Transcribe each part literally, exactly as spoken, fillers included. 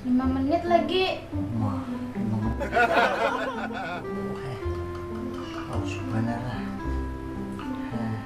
Lima menit lagi. Wah, lima menit. Wah, eh. Oh, subhanallah. Eh.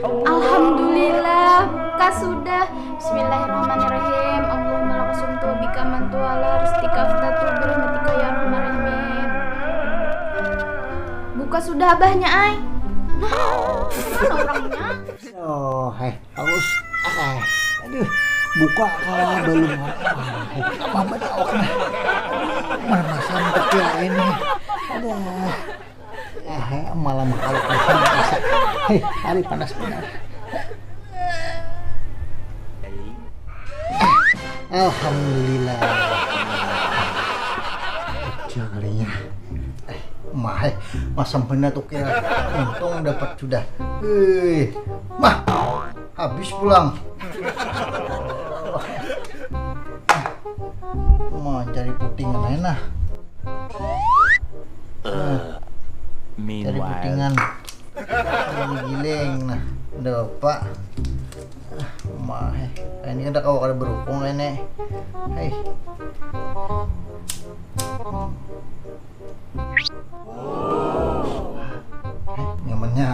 Alhamdulillah, buka sudah. Bismillahirrahmanirrahim. Allahumma laka sumtu wa bika amantu wa ala rizqika aftartu bi rahmatika ya arhamar rahimin. Buka sudah abahnya ai. Nah, mana orangnya? Oh, hai, haus. Ah, aduh, buka kawa balum. Ah, hai, apa bada awak nah? Mana masam kecil ini? Aduh. Ah, hai, malam kalau masam rasa. Hai, hari panas benar. Alhamdulillah. Cakalinya. Eh, mah, eh, masam benar tuh kira. Untung dapat sudah. Eh, mah, habis pulang. Mau cari puting lain nah. Nah, cari putingan. Giling nah, dapat. Ah, mah, eh. Ini kan dah kawa kada berhubung ini. Hei. Hei, nyamannya.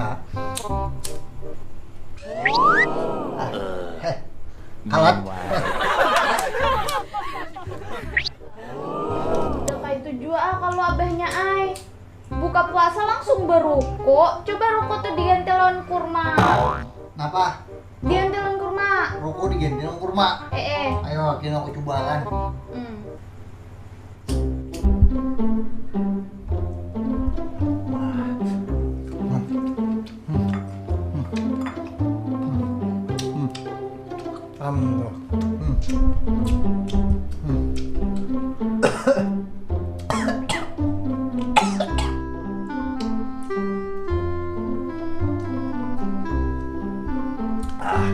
Ah, hei. Kalat. Udah kayak itu jua ah kalau abahnya ai. Buka puasa langsung beruku. Coba ruku tuh diganti lawan kurma. Napa? Diganti lawan kurma. Ruku diganti lawan kurma. Eh eh. Ayo, kini aku coba kan. Hmm. Alhamdulillah. Hmm. Hmm. Ah.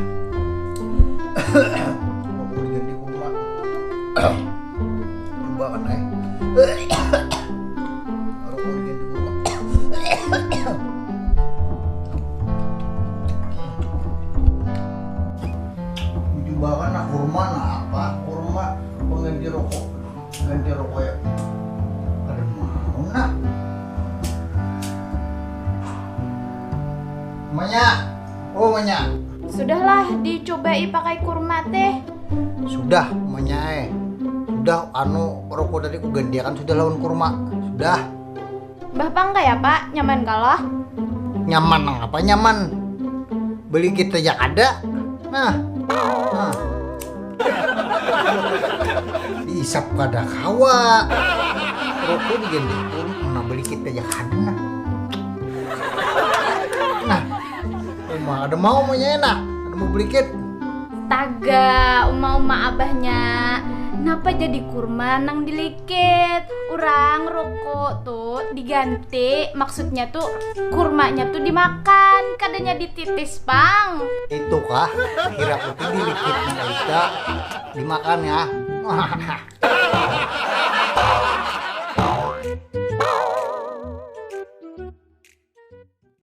Aku diganti kurma. Coba kan, eh. Aku diganti kurma. Coba kan, nah, kurma, nah, apa? Kurma pengganti rokok. Ganti rokok ya. Kada mau nah. Manya. Oh, manya. Sudahlah dicobai pakai kurma teh. Sudah, manya eh. Sudah, anu, rokok tadi ku gantiakan sudah lawan kurma. Sudah. Bah pang kaya apa? Nyaman kalo? Nyaman nang apa nyaman? Belikit aja kada. Nah. Nah. Diisap kada kawa. Rokok diganti kurma, mana belikit aja kada. Nah. Nah. Uma ada mau manya enak. Ada mau belikit. Taga, uma-uma abahnya. Napa jadi kurma nang dilikit? Urang rokok tuh diganti, maksudnya tuh kurmanya tuh dimakan, kadanya dititis pang. Itu kah? Kira aku tuh dilikit, kita dimakan ya.